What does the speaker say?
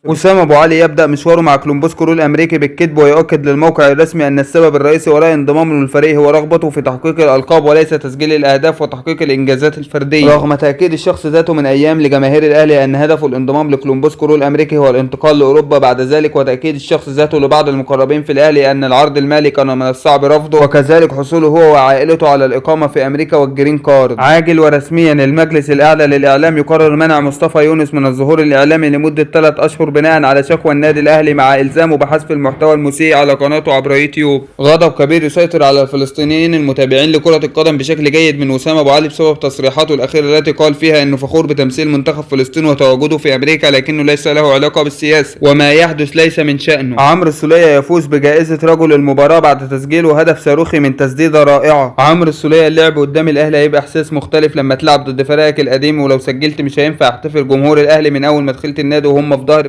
وسام ابو علي يبدا مشواره مع كولومبوس كرو الامريكي بالكذب، ويؤكد للموقع الرسمي ان السبب الرئيسي وراء انضمامه للفريق هو رغبته في تحقيق الالقاب وليس تسجيل الاهداف وتحقيق الانجازات الفردية، رغم تاكيد الشخص ذاته من ايام لجماهير الاهلي ان هدفه الانضمام لكولومبوس كرو الامريكي هو الانتقال لاوروبا بعد ذلك، وتاكيد الشخص ذاته لبعض المقربين في الاهلي ان العرض المالي كان من الصعب رفضه، وكذلك حصوله هو وعائلته على الاقامة في امريكا وال green card. عاجل ورسميا، المجلس الاعلى للاعلام يقرر منع مصطفى يونس من الظهور الاعلامي لمدة 3 اشهر بناء على شكوى النادي الاهلي، مع الزامه بحذف المحتوى المسيء على قناته عبر يوتيوب. غضب كبير يسيطر على الفلسطينيين المتابعين لكرة القدم بشكل جيد من وسام ابو علي بسبب تصريحاته الاخيرة التي قال فيها انه فخور بتمثيل منتخب فلسطين وتواجده في امريكا، لكنه ليس له علاقة بالسياسة وما يحدث ليس من شأنه. عمرو السولية يفوز بجائزة رجل المباراة بعد تسجيله هدف صاروخي من تسديدة رائعة. عمرو السولية، اللعب قدام الاهلي هيبقى احساس مختلف لما تلعب ضد فريقك القديم، ولو سجلت مش هينفع احتفل. جمهور الاهلي من اول ما دخلت النادي وهم في ظهري.